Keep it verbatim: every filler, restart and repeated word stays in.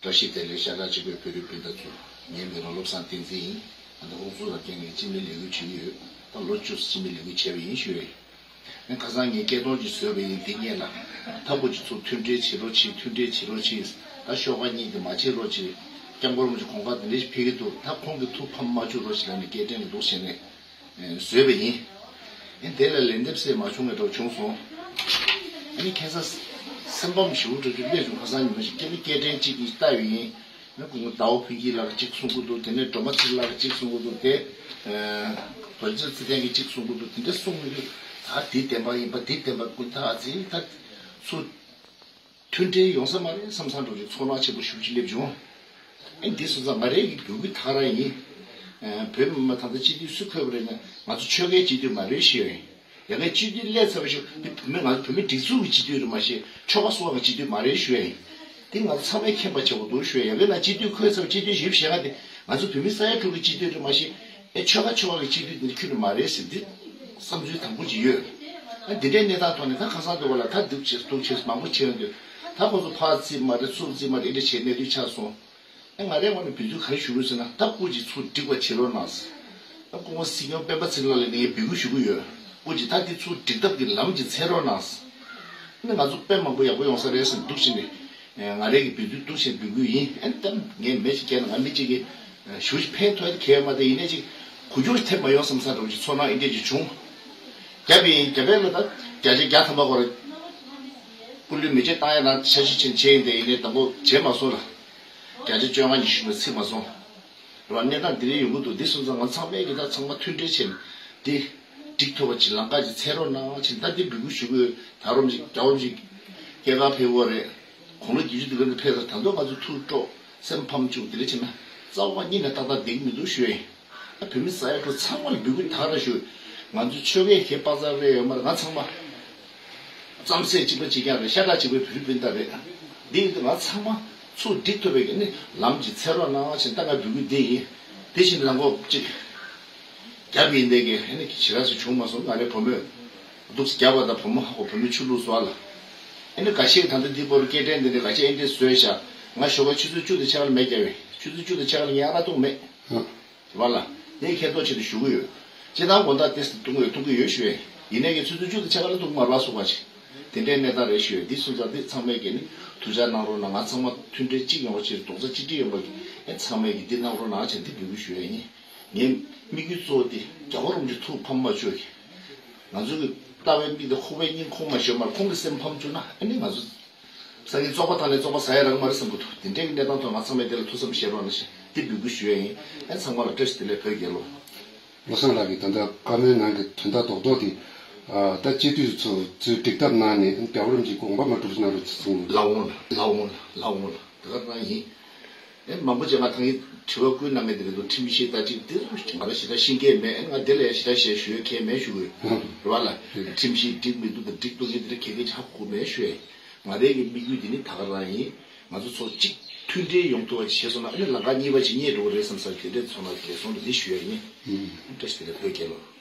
བཀྲ་ཤིས་བདེ་ལེགས། ཤ་ཁྲག་གཅིག་པའི་བོད་རིགས་སྤུན་ཟླ་ཚོ། ངའི་མིང་ལ་བློ་བཟང་བསྟན་འཛིན་ཡིན། ད་ལྟ་ཨུ་ཚུགས་ལ་རྒན་ངས་སྤྱི་མི་ལས་འགུལ་བྱེད་ཀྱི་ཡོད། ད་ལོ་བཅུ་སྤྱི་མི་ལས་འགུལ་བྱས་པ་ཡིན་ཞུ་ཡ་ཡིན། ཁ་སང་ངས་སྐད་གཏོང་ཅིག་བཟོས་པ་ཡིན། འདི་སྔོན་ལ་ད་ཁོ་ཅིག་ཚུར་མཐུན་འབྲེལ་བྱེད་རོགས་བྱེད། མཐུན་འབྲེལ་བྱེད་རོགས་བྱེད། ད་ཤོག་ཁ་གཉིས་དེ་མ་བྱེད་རོགས་བྱེད། སྐྱབས་མགོན་རིན་པོ་ཆེ་གོང་ཁ་དེ་འདྲ་ཞིག་ཕེབས་ཀྱི་འདུག་ད་ཁོང་གིས་ཐུགས་ཕམ་མ་བཅུག་རོགས་ཞེས་ལབ་ནས་སྐད་འཕྲིན་འདུག་བྱས་ནས་བཟོས་པ་ཡིན། ཨེ་དེ་ལ་ལན་འདེབས་སེ་མ་བྱུང་བའི་འདྲ་བྱུང་སོང་། ཨ་ནི་ཁ་སང་སེམས་ཕམ་ཞེ་པོ་འདྲ་ཅིག་སླེབས་བྱུང་། ཁ་སང་ཉི་མ་ཞིག་སྐད་ནི་སྐད་འཕྲིན་གཅིག་གིས་བལྟས་ཡོད་ཡིན། ང་ཀུན་ཟླ་བ་ཕུན་སྐྱིད་ལགས་ཀྱིས་གཅིག་གསུང་གི་འདུག་དེ་ནས་སྒྲོལ་མ་ཚེ་རིང་ལགས་ཀྱིས་གཅིག་གསུང་གི་འདུག་དེ་རྡོ་རྗེ་ཚེ་བརྟན་གྱིས་གཅིག་གསུང་གི་འདུག་དེ་འདྲ་གསུང་མི་འདུག་ད་འདི་བདེན་པ་ཡིན་པ་འདི་བདེན་པ་ཀུན་ད་ཚིག་ད་ཚུར་མཐུན་འབྲེལ་ཡོང་ས་མ་རེད་བསམ་བསམ་འགྲོ་གི་ཚོར་སྣང་ཆེན་པོ་ཞེ་པོ་ཅིག་སླེབས་བྱུང་། ཨེ་འདི་སོང་ཙང་ང་རའི་གི་འབོད་སྐུལ་ད་ག་རང་ཡིན། ཨ་བོད་མི་མང་ད་ལྟ་སྤྱི་འཐུས་སུ་འཁོད་པ་རེད་ན་ང་ཚོ་ཆོལ་ཁའི་སྤྱི་འཐུས་མ་རེད་ཞུ་ཡ་ཡིན། ཡ་གའི་སྤྱི་འཐུས་སླེབས་ཚར་བ་ཞིག་འདི་བོད་མི་ང་ཚོ་བོད་མི་སྒྲིག་འཛུགས་ཀྱི་སྤྱི་འཐུས་རེད་མ་གཞི་ཆོལ་ཁ་གསུམ་གྱི་སྤྱི་འཐུས་མ་རེད་ཞུ་ཡ་ཡིན། འདི་ང་ཚོ་ཚང་མས་མཁྱེན་པ་བྱེད་དགོས་འདུག་ཞུ་ཡ་ཡིན། ཡ་གའི་ན་སྤྱི་འཐུས་འཁོད་ཚར་བ་སྤྱི་འཐུས་བཞི་བཅུ་ཞེ་ལྔ་དེ་ང་ཚོ་བོད་མི་ས་ཡ་དྲུག་གི་སྤྱི་འཐུས་རེད་མ་གཞི་ཨེ་ཆོལ་ཁ་ཆོལ་ཁ་གི་སྤྱི་འཐུས་དེ་ཁྱོན་ནས་མ་རེད་ཟེར་འདི་བསམ་ཚུལ་དང་པོ་ཅིག་ཡོད། ཨ་འདི་འདྲའི་གནས་སྟངས་ཐོག་ནས་ད་ཁ་སང་དེ་བ་ལ་ད་འདུག་བྱས་འདུག་བྱས་མང་པོ་བྱས་ཡོང་དུས་ད་ཁོ་ཚོ་ཕར་རྩིས་མ་རེད་ཚུར་རྩིས་མ་རེད་འདི་འདྲ་བྱས་གནས་དུས་ཆགས་སོང་། ཨ་ང་རའི་ངོས་ནས་འབོད་ཚུལ་ག་རེ་ཞུ་དགོས་ཟེར་ན་ད་སྐུ་མཁྱེན་ཚུར་འགྲིག་པ་བྱེད་རོགས་གནང་། ད་སྐུ་ངོ་སྲིད་སྐྱོང་སྤེན་པ་ཚེ་རིང་ལགས་ལ་ངས་འབོད་སྐུལ་ཞུ་གི་ཡོད། སྐུ་མཁྱེན་ད་འདི་ཚུར་འགྲིག་ཐབས་ཀྱི་ལམ་ཅིག་འཚོལ་རོགས་གནང་། ཨ་ནི་ང་ཚོ་དཔེ་མང་པོ་ཡག་པོ་ཡོང་ས་རེད་ཟེར་འདུག་བྱས་ནས་ང་རའི་གི་འབོད་ཚུལ་འདུག་བྱས་འབོད་སྐུལ་ཡིན། ཨ་ནི་ད་ངས་མི་གཅིག་བརྒྱབ་ན་ང་མི་གཅིག་གིས་ཞུ་ཞིག་ཕན་ཐོགས་ཡ་གལ་མ་དེ་ཡིན་ནའི་ཅིག་གོ་རྒྱུ་ཐེབས་མ་ཡོང་བསམ་བསམ་འདྲ་བོ་ཅིག་ཚོར་སྣང་ཨེ་འདྲས་ཅིག་བྱུང་། རྒྱབ་ཡིན་རྒྱབ་པའི་ལ་ད་བརྒྱ་ཆ་བརྒྱ་ཐམ་པ་སྐོར་སྐུ་ལུས་མེ་མཆོད་བཏང་ཡ་ན་འཆར་གཞི་ཆེན་བྱས་ཡིན་དེ་ཡིན་ནའི་དང་པོ་བྱས་མ་སོང་ལ། བརྒྱ་ཆ་བཅོ་ལྔ་ཉི་ཤུ་ཞིག་མ་ཚིག་མ་སོང་། རེད་བ། གནས་སྟངས་འདི་རེད་ཡོང་གི་འདུག་འདི་སོང་ཙང་ང་ཚང་མས་ཀྱི་ད་ཚང་མ་མཐུན་སྒྲིལ་བྱས་ནས་འདི་འགྲིག་ཐུབ་པ་ཅིག་ལམ་ཁ་ཅིག་འཚོལ་རོགས་གནང་བྱས་ད་འདི་འབོད་སྐུལ་ཞུ་གི་ཡོད། ད་རོམ་ཅིག་རྒྱ་རོམ་ཅིག་སྐྱེས་སྐར་ཕེབས་ཡོད་རེད། དགུང་ལོ་བརྒྱད་ཅུ་འདི་ག་འདི་ཕེབས་ཚར་ད་དུང་ང་ཚོ་ཐུགས་སྤྲོ་སེམས་ཕམ་བཅུག་འདི་འདྲ་བྱས་ན་རྩ་བ་ཉིད་ནས་ཏག་ཏག་བསྡད་ཀྱི་མི་འདུག་ཞུ་ཡ་ཡིན། ད་བོད་མི་ས་ཡ་དྲུག་ཚང་མ་ལ་འབོད་སྐུལ་ད་ག་རང་ཞུ། ང་ཚོ་ཆོལ་ཁའི་ཁེ་དཔག་ཚར་རེ་ཡོད་མ་རེད། ང་ཚང་མ་རྩམ་ཟས་གཅིག་པ་གཅིག་རྐྱང་རེད། ཤ་ཁྲག་གཅིག་པའི་བོད་རིགས་སྤུན་ཟླ་རེད། འདི་ཡིན་དུས་ང་ཚང་མ་ཚུར་འགྲིག་ཐུབ་པའི་གི་ནི་ལམ་ཅིག་འཚོལ་རོགས་གནང་བྱས་ད་ང་འབོད་སྐུལ་འདི་ཡིན། དེ་བཞིན་ལམ་ཁོག་ཅིག་རྒྱབ་ཡིན་དེ་གི་ཨ་ནི་ཞེ་དྲག་ཞིག་བྱུང་མ་སོང་། ང་རའི་བུ་མོས་འདུག་སེ་རྒྱབ་པ་དང་བུ་མོ་ཧ་གོ་བུ་མོའི་ཆུ་བླུགས་སོ་ཨ་ལ། ཨ་ནི་འགའ་ཤས་ད་ལྟ་འདི་བོར་སྐད་འཕྲིན་འདི་འདྲ་འགའ་ཤས་ཨེ་འདྲས་བཟོས་ཤག་ང་ཞོགས་པ་ཆུ་ཚོད་བཅུ་དང་ཕྱེད་ཀ་ལ་མེ་བརྒྱབ་པས་ཆུ་ཚོད་བཅུ་དང་ཕྱེད་ཀ་ལ་ངས་ཨ་རག་འཐུང་མེད། རེད་བ་ལ། ངས་ཁྱེད་ཐོག་ཆེད་དུ་ཞུ་གི་ཡོད། སྤྱིར་བཏང་དགོང་དག་ཏོག་ཙམ་འཐུང་གི་ཡོད་འཐུང་གི་ཡོད་ཞུ་ཡས། ཡིན་ནའི་ངས་ཆུ་ཚོད་བཅུ་དང་ཕྱེད་ཀ་ལ་འཐུང་མ་རག་སོང་བ་ཞིག་དེ་འདྲའི་གནས་སྟངས་རེད་ཞུ་ཡས། འདི་སོང་ཙང་འདི་ཚང་མས་ཀྱིས་ནི་ཐུགས་འཇགས་གནང་རོགས་གནང་། ང་ཚང་མ་མཐུན་སྒྲིལ་གཅིག་ཡོང་བ་ཕྱིར་རྡོག་རྩ་གཅིག་སྒྲིལ་ཡོང་བ་གི་ཨེ་ཚང་མས་ཀྱིས་འདི་གནང་རོགས་གནང་བྱས་འདི་འབོད་སྐུལ་ཞུ་ཡས་ཡིན། ངའི་དམིགས་ཡུལ་གཙོ་བོ་དེ་རྒྱལ་བ་རིན་པོ་ཆེ་ཐུགས་ཕམ་མ་བཅུག་གི་ང་ཚོ་གི་ལྟ་བའི་མིག་དེ་ཁོག་པའི་སྙིང་ཁོང་མ་ཤོར་མར་ཁོང་གི་སེམས་ཕམ་བཅུག་ན་ཨ་ནི་ང་ཚོ་སང་ཉིན་བཙོག་པ་བཏང་ནས་བཙོག་པ་ཟ་ཡ་རག་མ་རེད་བསམ་གི་འདུག་དེ་འདྲའི་གི་གནས་སྟངས་ཐོག་ང་ཚང་མས་དེ་ལ་ཐུགས་བསམ་བཞེས་རོགས་གནང་ཞེས་འདི་འབོད་སྐུལ་ཞུ་ཡ་ཡིན། ཨ་ཚང་མ་ལ་བཀྲ་ཤིས་བདེ་ལེགས་བོད་རྒྱལ་ལོ། བློ་བཟང་ལགས་ཀྱིས་ད་ལྟ་བཀའ་མོལ་ནང་གི་དོན་དག་རྡོག་རྡོག་དེ། ད་སྤྱི་འཐུས་ཚོ་ཚོའི་འགྲིག་ཐབས་གནང་ནས་རྒྱལ་བ་རིན་པོ་ཆེའི་དགོངས་པ་མ་གྲུབ་ན་རུ་ཚུགས་སོང་། ལགས་འོང་ལགས་འོང་ལགས་འོང་ལགས་འོང་ལགས་དེ་ག་རང་ཡིན། ཨེ་མང་པོ་ཅིག་ང་ཐང་ཡིག་དྲི་བ་བཀོད་གནང་མཁན་དེ་རེད་འདུག་ཁྲིམས་གཞི་ལྟ་ཅིག་དེ་ང་ལ་ཞེ་དྲག་ཤེས་མཁན་མེད། ཨེ་ང་དེ་ལ་ཡང་ཞེ་དྲག་ཞེས་ཞུ་ཡ་གལ་མེད་ཞུ་གི་ཡོད་རེད་བ་ལ། ཁྲིམས་གཞི་འགྲིག་མི་འདུག་དང་འགྲིག་འདུག་ངས་དེ་འདྲ་གལ་གལ་ཅིག་ཧ་གོ་མེད་ཞུ་ཡ། ང་རའི་གི་དམིགས་ཡུལ་དེ་ནི་ད་ག་རང་ཡིན། ང་ཚོ་ཚོ་གཅིག་མཐུན་སྒྲིལ་ཡོང་ཐུབ་པ་ཅིག་བྱས་སོང་ན་ཨ་ནི་ལམ་ཁ་གཉིས་པ་ཅིག་རྙེད་འགྲོ་གི་རེད་བསམ་ས་དེ་འདྲའི་ཚོར་སྣང་དེ་སོང་རེད། འདི་ཞུ་ཡ་ཡིན། བཀྲ་ཤིས་བདེ་ལེགས་བོད་རྒྱལ་ལོ།